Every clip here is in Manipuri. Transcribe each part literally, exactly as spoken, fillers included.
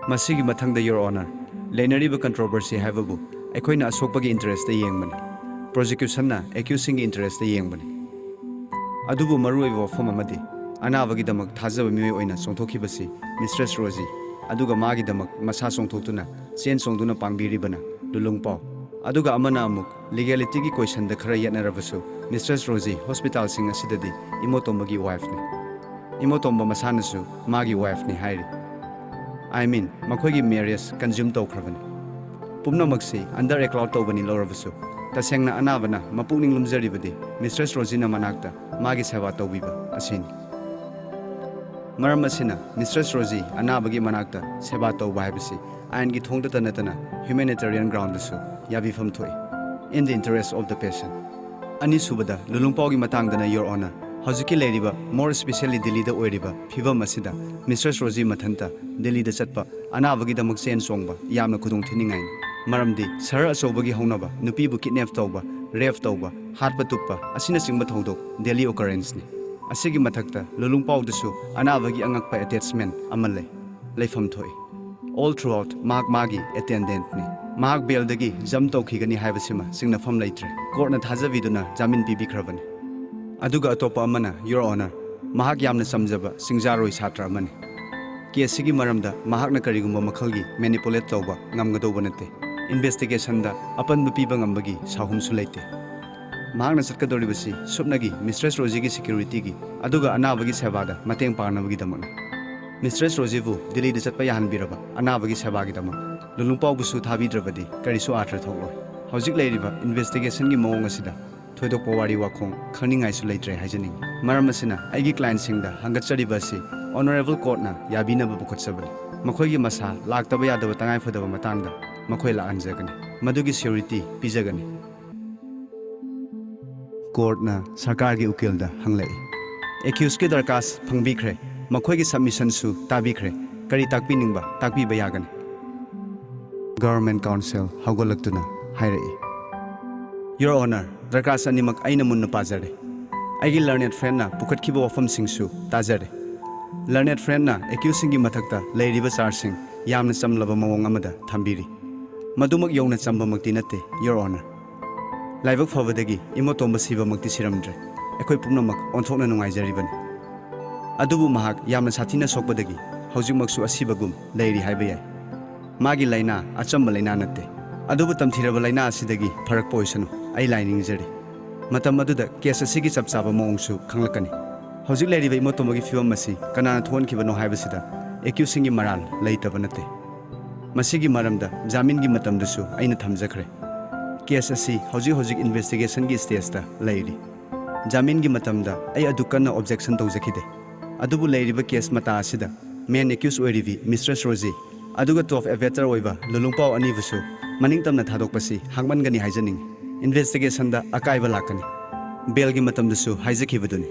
ꯃꯁꯤꯒꯤ ꯃꯊꯪꯗ, Your Honor, ꯂꯩꯅꯔꯤꯕ controversy ꯍꯥꯏꯕꯕꯨ ꯑꯩꯈꯣꯏꯅ ꯑꯁꯣꯛꯄꯒꯤ interest ꯇ ꯌꯦꯡꯕꯅꯤ, prosecution ꯅ accused ꯁꯤꯡꯒꯤ interest ꯇ ꯌꯦꯡꯕꯅꯤ꯫ ꯑꯗꯨꯕꯨ ꯃꯔꯨꯑꯣꯏꯕ ꯋꯥꯐꯝ ꯑꯃꯗꯤ, ꯑꯅꯥꯕꯒꯤꯗꯃꯛ ꯊꯥꯖꯕ ꯃꯤꯑꯣꯏ ꯑꯣꯏꯅ ꯆꯣꯡꯊꯣꯛꯈꯤꯕꯁꯤ Mistress Rosie, ꯑꯗꯨꯒ ꯃꯥꯒꯤꯗꯃꯛ ꯃꯁꯥ ꯆꯣꯡꯊꯣꯛꯇꯨꯅ ꯆꯦꯟ ꯆꯣꯡꯗꯨꯅ ꯄꯥꯡꯕꯤꯔꯤꯕꯅ ꯂꯨꯂꯨꯡꯄꯥꯎ, ꯑꯗꯨꯒ ꯑꯃꯅ ꯑꯃꯨꯛ legality ꯒꯤ question ꯗ ꯈꯔ ꯌꯦꯠꯅꯔꯕꯁꯨ, Mistress Rosie hospital ꯁꯤꯡ ꯑꯁꯤꯗꯗꯤ ꯏꯃꯣꯇꯣꯝꯕꯒꯤ wife ꯅꯤ꯫ ꯏꯃꯣꯇꯣꯝꯕ ꯃꯁꯥꯅꯁꯨ ꯃꯥꯒꯤ wife ꯅꯤ ꯍꯥꯏꯔꯤ꯫ I mean, ꯃꯈꯣꯏꯒꯤ marriage consume ꯇꯧꯈ꯭ꯔꯕꯅꯤ꯫ ꯄꯨꯝꯅꯃꯛꯁꯤ under a cloud ꯇꯧꯕꯅꯤ ꯂꯧꯔꯕꯁꯨ, ꯇꯁꯦꯡꯅ ꯑꯅꯥꯕꯅ ꯃꯄꯨꯛꯅꯤꯡ ꯂꯨꯝꯖꯔꯤꯕꯗꯤ Mistress Rosie ꯅ ꯃꯅꯥꯛꯇ ꯃꯥꯒꯤ ꯁꯦꯕꯥ ꯇꯧꯕꯤꯕ ꯑꯁꯤꯅꯤ꯫ ꯃꯔꯝ ꯑꯁꯤꯅ, Mistress Rosie ꯑꯅꯥꯕꯒꯤ ꯃꯅꯥꯛꯇ ꯁꯦꯕꯥ ꯇꯧꯕ ꯍꯥꯏꯕꯁꯤ ꯑꯥꯏꯟꯒꯤ ꯊꯣꯡꯗꯇ ꯅꯠꯇꯅ humanitarian ground ꯗꯁꯨ ꯌꯥꯕꯤꯐꯝ ꯊꯣꯛꯏ, in the interest of the patient꯫ ꯑꯅꯤꯁꯨꯕꯗ, ꯂꯨꯂꯨꯡꯄꯥꯎꯒꯤ ꯃꯇꯥꯡꯗꯅ, Your Honor, ꯍꯧꯖꯤꯛꯀꯤ ꯂꯩꯔꯤꯕ, more specially ꯗꯤꯜꯂꯤꯗ ꯑꯣꯏꯔꯤꯕ ꯐꯤꯕꯝ ꯑꯁꯤꯗ Mistress Rosie ꯃꯊꯟꯇ ꯗꯤꯜꯂꯤꯗ ꯆꯠꯄ, ꯑꯅꯥꯕꯒꯤꯗꯃꯛ ꯆꯦꯟ ꯆꯣꯡꯕ ꯌꯥꯝꯅ ꯈꯨꯗꯣꯡ ꯊꯤꯅꯤꯡꯉꯥꯏꯅꯤ꯫ ꯃꯔꯝꯗꯤ ꯁꯍꯔ ꯑꯆꯧꯕꯒꯤ ꯍꯧꯅꯕ ꯅꯨꯄꯤꯕꯨ kidnap ꯇꯧꯕ, rape ꯇꯧꯕ, ꯍꯥꯠꯄ ꯇꯨꯞꯄ ꯑꯁꯤꯅꯆꯤꯡꯕ ꯊꯧꯗꯣꯛ daily occurrence ꯅꯤ꯫ ꯑꯁꯤꯒꯤ ꯃꯊꯛꯇ ꯂꯨꯂꯨꯡꯄꯥꯎꯗꯁꯨ ꯑꯅꯥꯕꯒꯤ ꯑꯉꯛꯄ attachment ꯑꯃ ꯂꯩ, ꯂꯩꯐꯝ ꯊꯣꯛꯏ꯫ All throughout ꯃꯍꯥꯛ ꯃꯥꯒꯤ attendant ꯅꯤ꯫ ꯃꯍꯥꯛ bail ꯗꯒꯤ jump ꯇꯧꯈꯤꯒꯅꯤ ꯍꯥꯏꯕꯁꯤꯃ ꯆꯤꯡꯅꯐꯝ ꯂꯩꯇ꯭ꯔꯦ꯫ Court ꯅ ꯊꯥꯖꯕꯤꯗꯨꯅ ꯖꯥꯃꯤꯟ ꯄꯤꯕꯤꯈ꯭ꯔꯕꯅꯤ꯫ ꯑꯗꯨꯒ ꯑꯇꯣꯞꯄ ꯑꯃꯅ, Your Honor, ꯃꯍꯥꯛ ꯌꯥꯝꯅ ꯆꯝꯖꯕ ꯁꯤꯡꯖꯥꯔꯣꯏ ꯁꯥꯇ꯭ꯔ ꯑꯃꯅꯤ꯫ Case ꯁꯤꯒꯤ ꯃꯔꯝꯗ ꯃꯍꯥꯛꯅ ꯀꯔꯤꯒꯨꯝꯕ ꯃꯈꯜꯒꯤ manipulate ꯇꯧꯕ ꯉꯝꯒꯗꯧꯕ ꯅꯠꯇꯦ꯫ Investigation ꯗ ꯑꯄꯟꯕ ꯄꯤꯕ ꯉꯝꯕꯒꯤ ꯁꯥꯍꯨꯝꯁꯨ ꯂꯩꯇꯦ꯫ ꯃꯍꯥꯛꯅ ꯆꯠꯀꯗꯧꯔꯤꯕꯁꯤ ꯁꯨꯞꯅꯒꯤ Mistress Rosie ꯒꯤ security ꯒꯤ ꯑꯗꯨꯒ ꯑꯅꯥꯕꯒꯤ ꯁꯦꯕꯥꯗ ꯃꯇꯦꯡ ꯄꯥꯡꯅꯕꯒꯤꯗꯃꯛꯅꯤ꯫ Mistress Rosie ꯕꯨ ꯗꯤꯜꯂꯤꯗ ꯆꯠꯄ ꯌꯥꯍꯟꯕꯤꯔꯕ ꯑꯅꯥꯕꯒꯤ ꯁꯦꯕꯥꯒꯤꯗꯃꯛ ꯂꯨꯂꯨꯡꯄꯥꯎꯕꯨꯁꯨ ꯊꯥꯕꯤꯗ꯭ꯔꯕꯗꯤ ꯀꯔꯤꯁꯨ ꯑꯥꯔꯊ ꯊꯣꯛꯂꯣꯏ꯫ ꯍꯧꯖꯤꯛ ꯂꯩꯔꯤꯕ investigation ꯒꯤ ꯃꯑꯣꯡ ꯑꯁꯤꯗ ꯊꯣꯏꯗꯣꯛꯄ ꯋꯥꯔꯤ ꯋꯥꯈꯣꯡ ꯈꯪꯅꯤꯡꯉꯥꯏꯁꯨ ꯂꯩꯇ꯭ꯔꯦ ꯍꯥꯏꯖꯅꯤꯡꯏ꯫ ꯃꯔꯝ ꯑꯁꯤꯅ ꯑꯩꯒꯤ client ꯁꯤꯡꯗ ꯍꯪꯒꯠꯆꯔꯤꯕ ꯑꯁꯤ Honourable Court ꯅ ꯌꯥꯕꯤꯅꯕ ꯄꯨꯈꯠꯆꯕꯅꯤ꯫ ꯃꯈꯣꯏꯒꯤ ꯃꯁꯥ ꯂꯥꯛꯇꯕ ꯌꯥꯗꯕ ꯇꯉꯥꯏꯐꯗꯕ ꯃꯇꯥꯡꯗ ꯃꯈꯣꯏ ꯂꯥꯛꯍꯟꯖꯒꯅꯤ꯫ ꯃꯗꯨꯒꯤ surety ꯄꯤꯖꯒꯅꯤ꯫ Court ꯅ ꯁꯔꯀꯥꯔꯒꯤ ꯎꯀꯤꯜꯗ ꯍꯪꯂꯛꯏ, "Accused ꯀꯤ ꯗꯔꯀꯥꯁ ꯐꯪꯕꯤꯈ꯭ꯔꯦ, ꯃꯈꯣꯏꯒꯤ submission ꯁꯨ ꯇꯥꯕꯤꯈ꯭ꯔꯦ, ꯀꯔꯤ ꯇꯥꯛꯄꯤꯅꯤꯡꯕ ꯇꯥꯛꯄꯤꯕ ꯌꯥꯒꯅꯤ?" Government counsel ꯍꯧꯒꯠꯂꯛꯇꯨꯅ ꯍꯥꯏꯔꯛꯏ, "Your Honour, ꯗꯔꯀꯥꯁ ꯑꯅꯤꯃꯛ ꯑꯩꯅ ꯃꯨꯟꯅ ꯄꯥꯖꯔꯦ꯫ ꯑꯩꯒꯤ learned friend ꯅ ꯄꯨꯈꯠꯈꯤꯕ ꯋꯥꯐꯝꯁꯤꯡꯁꯨ ꯇꯥꯖꯔꯦ꯫ Learned friendꯅ accusingꯒꯤ ꯃꯊꯛꯇ ꯂꯩꯔꯤꯕ chargeꯁꯤꯡ ꯌꯥꯝꯅ ꯆꯝꯂꯕ ꯃꯑꯣꯡ ꯑꯃꯗ ꯊꯝꯕꯤꯔꯤ꯫ ꯃꯗꯨꯃꯛ ꯌꯧꯅ ꯆꯝꯕꯃꯛꯇꯤ ꯅꯠꯇꯦ, Your Honor꯫ ꯂꯥꯏꯕꯛ ꯐꯕꯗꯒꯤ ꯏꯃꯣꯇꯣꯝꯕ ꯁꯤꯕꯃꯛꯇꯤ ꯁꯤꯔꯝꯗ꯭ꯔꯦ꯫ ꯑꯩꯈꯣꯏ ꯄꯨꯝꯅꯃꯛ ꯑꯣꯟꯊꯣꯛꯅ ꯅꯨꯡꯉꯥꯏꯖꯔꯤꯕꯅꯤ꯫ ꯑꯗꯨꯕꯨ ꯃꯍꯥꯛ ꯌꯥꯝꯅ ꯁꯥꯊꯤꯅ ꯁꯣꯛꯄꯗꯒꯤ ꯍꯧꯖꯤꯛꯃꯛꯁꯨ ꯑꯁꯤꯕꯒꯨꯝ ꯂꯩꯔꯤ ꯍꯥꯏꯕ ꯌꯥꯏ꯫ ꯃꯥꯒꯤ ꯂꯥꯏꯅꯥ ꯑꯆꯝꯕ ꯂꯥꯏꯅꯥ ꯅꯠꯇꯦ, ꯑꯗꯨꯕꯨ ꯇꯝꯊꯤꯔꯕ ꯂꯥꯏꯅꯥ ꯑꯁꯤꯗꯒꯤ ꯐꯔꯛꯄ ꯑꯣꯏꯁꯅꯨ, ꯑꯩ ꯂꯥꯏ ꯅꯤꯡꯖꯔꯤ꯫ ꯃꯇꯝ ꯑꯗꯨꯗ case ꯑꯁꯤꯒꯤ ꯆꯞ ꯆꯥꯕ ꯃꯑꯣꯡꯁꯨ ꯈꯪꯂꯛꯀꯅꯤ꯫ ꯍꯧꯖꯤꯛ ꯂꯩꯔꯤꯕ ꯏꯃꯣꯇꯣꯝꯕꯒꯤ ꯐꯤꯕꯝ ꯑꯁꯤ ꯀꯅꯥꯅ ꯊꯣꯛꯍꯟꯈꯤꯕꯅꯣ ꯍꯥꯏꯕꯁꯤꯗ accusingꯒꯤ ꯃꯔꯥꯜ ꯂꯩꯇꯕ ꯅꯠꯇꯦ꯫ ꯃꯁꯤꯒꯤ ꯃꯔꯝꯗ ꯖꯥꯃꯤꯟꯒꯤ ꯃꯇꯝꯗꯁꯨ ꯑꯩꯅ ꯊꯝꯖꯈ꯭ꯔꯦ꯫ Case ꯑꯁꯤ ꯍꯧꯖꯤꯛ ꯍꯧꯖꯤꯛ investigationꯒꯤ stageꯇ ꯂꯩꯔꯤ꯫ ꯖꯥꯃꯤꯟꯒꯤ ꯃꯇꯝꯗ ꯑꯩ ꯑꯗꯨ ꯀꯟꯅ objection ꯇꯧꯖꯈꯤꯗꯦ꯫ ꯑꯗꯨꯕꯨ ꯂꯩꯔꯤꯕ case ꯃꯇꯥ ꯑꯁꯤꯗ main accused ꯑꯣꯏꯔꯤꯕꯤ Mistress ꯔꯣꯖꯤ ꯑꯗꯨꯒ top abettor ꯑꯣꯏꯕ ꯂꯨꯂꯨꯡꯄꯥꯎ ꯑꯅꯤꯕꯨꯁꯨ ꯃꯅꯤꯡꯇꯝꯅ ꯊꯥꯗꯣꯛꯄꯁꯤ ꯍꯥꯡꯃꯟꯒꯅꯤ ꯍꯥꯏꯖꯅꯤꯡꯏ꯫ Investigationꯗ ꯑꯀꯥꯏꯕ ꯂꯥꯛꯀꯅꯤ꯫ Bailꯒꯤ ꯃꯇꯝꯗꯁꯨ ꯍꯥꯏꯖꯈꯤꯕꯗꯨꯅꯤ꯫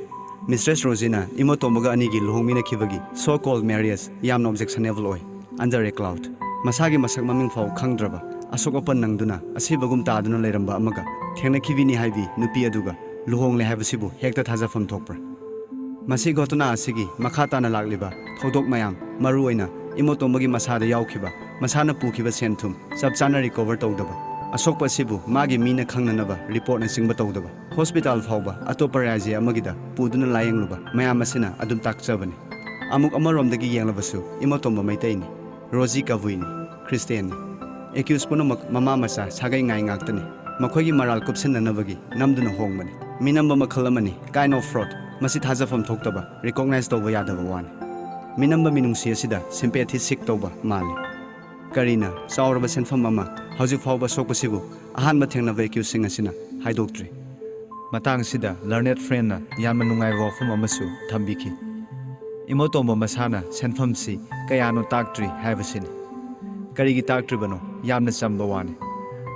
Mistress ꯔꯣꯖꯤꯅ ꯏꯃꯣꯇꯣꯝꯕꯒ ꯑꯅꯤꯒꯤ ꯂꯨꯍꯣꯡꯃꯤꯟꯅꯈꯤꯕꯒꯤ so called marriage ꯌꯥꯝꯅ objectionable ꯑꯣꯏ꯫ Under a cloud꯫ ꯃꯁꯥꯒꯤ ꯃꯁꯛ ꯃꯃꯤꯡ ꯐꯥꯎ ꯈꯪꯗ꯭ꯔꯕ, ꯑꯁꯣꯛ ꯑꯄꯟ ꯅꯪꯗꯨꯅ ꯑꯁꯤꯕꯒꯨꯝ ꯇꯥꯗꯨꯅ ꯂꯩꯔꯝꯕ ꯑꯃꯒ ꯊꯦꯡꯅꯈꯤꯕꯤꯅꯤ ꯍꯥꯏꯕꯤ ꯅꯨꯄꯤ ꯑꯗꯨꯒ ꯂꯨꯍꯣꯡꯂꯦ ꯍꯥꯏꯕꯁꯤꯕꯨ ꯍꯦꯛꯇ ꯊꯥꯖꯐꯝ ꯊꯣꯛꯄ꯭ꯔꯥ? ꯃꯁꯤ ꯘꯣꯇꯅꯥ ꯑꯁꯤꯒꯤ ꯃꯈꯥ ꯇꯥꯅ ꯂꯥꯛꯂꯤꯕ ꯊꯧꯗꯣꯛ ꯃꯌꯥꯝ, ꯃꯔꯨꯑꯣꯏꯅ ꯏꯃꯣꯇꯣꯝꯕꯒꯤ ꯃꯁꯥꯗ ꯌꯥꯎꯈꯤꯕ, ꯃꯁꯥꯅ ꯄꯨꯈꯤꯕ ꯁꯦꯟ ꯊꯨꯝ ꯆꯞ ꯆꯥꯅ recover ꯇꯧꯗꯕ, ꯑꯁꯣꯛꯄ ꯑꯁꯤꯕꯨ ꯃꯥꯒꯤ ꯃꯤꯅ ꯈꯪꯅꯅꯕ reportꯅꯆꯤꯡꯕ ꯇꯧꯗꯕ, hospital ꯐꯥꯎꯕ ꯑꯇꯣꯞꯄ ꯔꯥꯖ꯭ꯌ ꯑꯃꯒꯤꯗ ꯄꯨꯗꯨꯅ ꯂꯥꯌꯦꯡꯂꯨꯕ ꯃꯌꯥꯝ ꯑꯁꯤꯅ ꯑꯗꯨꯝ ꯇꯥꯛꯆꯕꯅꯤ꯫ ꯑꯃꯨꯛ ꯑꯃꯔꯣꯝꯗꯒꯤ ꯌꯦꯡꯂꯕꯁꯨ ꯏꯃꯣꯇꯣꯝꯕ ꯃꯩꯇꯩꯅꯤ, ꯔꯣꯖꯤ ꯀꯕꯨꯏꯅꯤ, ꯈ꯭ꯔꯤꯁꯇꯦꯟꯅꯤ꯫ Accused ꯄꯨꯝꯅꯃꯛ ꯃꯃꯥ ꯃꯆꯥ ꯁꯥꯒꯩ ꯉꯥꯏ ꯉꯥꯛꯇꯅꯤ꯫ ꯃꯈꯣꯏꯒꯤ ꯃꯔꯥꯜ ꯀꯨꯞꯁꯤꯟꯅꯅꯕꯒꯤ ꯅꯝꯗꯨꯅ ꯍꯣꯡꯕꯅꯤ꯫ ꯃꯤꯅꯝꯕ ꯃꯈꯜ ꯑꯃꯅꯤ, kind of fraud꯫ ꯃꯁꯤ ꯊꯥꯖꯐꯝ ꯊꯣꯛꯇꯕ, recognize ꯇꯧꯕ ꯌꯥꯗꯕ ꯋꯥꯅꯤ꯫ ꯃꯤꯅꯝꯕ ꯃꯤꯅꯨꯡꯁꯤ ꯑꯁꯤꯗ sympathy seek ꯇꯧꯕ ꯃꯥꯜꯂꯤ꯫ ꯀꯔꯤꯅ ꯆꯥꯎꯔꯕ ꯁꯦꯟꯐꯝ ꯑꯃ ꯍꯧꯖꯤꯛ ꯐꯥꯎꯕ ꯁꯣꯛꯄꯁꯤꯕꯨ ꯑꯍꯥꯟꯕ ꯊꯦꯡꯅꯕ accusedꯁꯤꯡ ꯑꯁꯤꯅ ꯍꯥꯏꯗꯣꯛꯇ꯭ꯔꯤ꯫ ꯃꯇꯥꯡꯁꯤꯗ learned friendꯅ ꯌꯥꯝꯅ ꯅꯨꯡꯉꯥꯏꯕ ꯋꯥꯐꯝ ꯑꯃꯁꯨ ꯊꯝꯕꯤꯈꯤ꯫ ꯏꯃꯣꯇꯣꯝꯕ ꯃꯁꯥꯅ ꯁꯦꯟꯐꯝꯁꯤ ꯀꯌꯥꯅꯣ ꯇꯥꯛꯇ꯭ꯔꯤ ꯍꯥꯏꯕꯁꯤꯅꯤ꯫ ꯀꯔꯤꯒꯤ ꯇꯥꯛꯇ꯭ꯔꯤꯕꯅꯣ? ꯌꯥꯝꯅ ꯆꯝꯕ ꯋꯥꯅꯤ꯫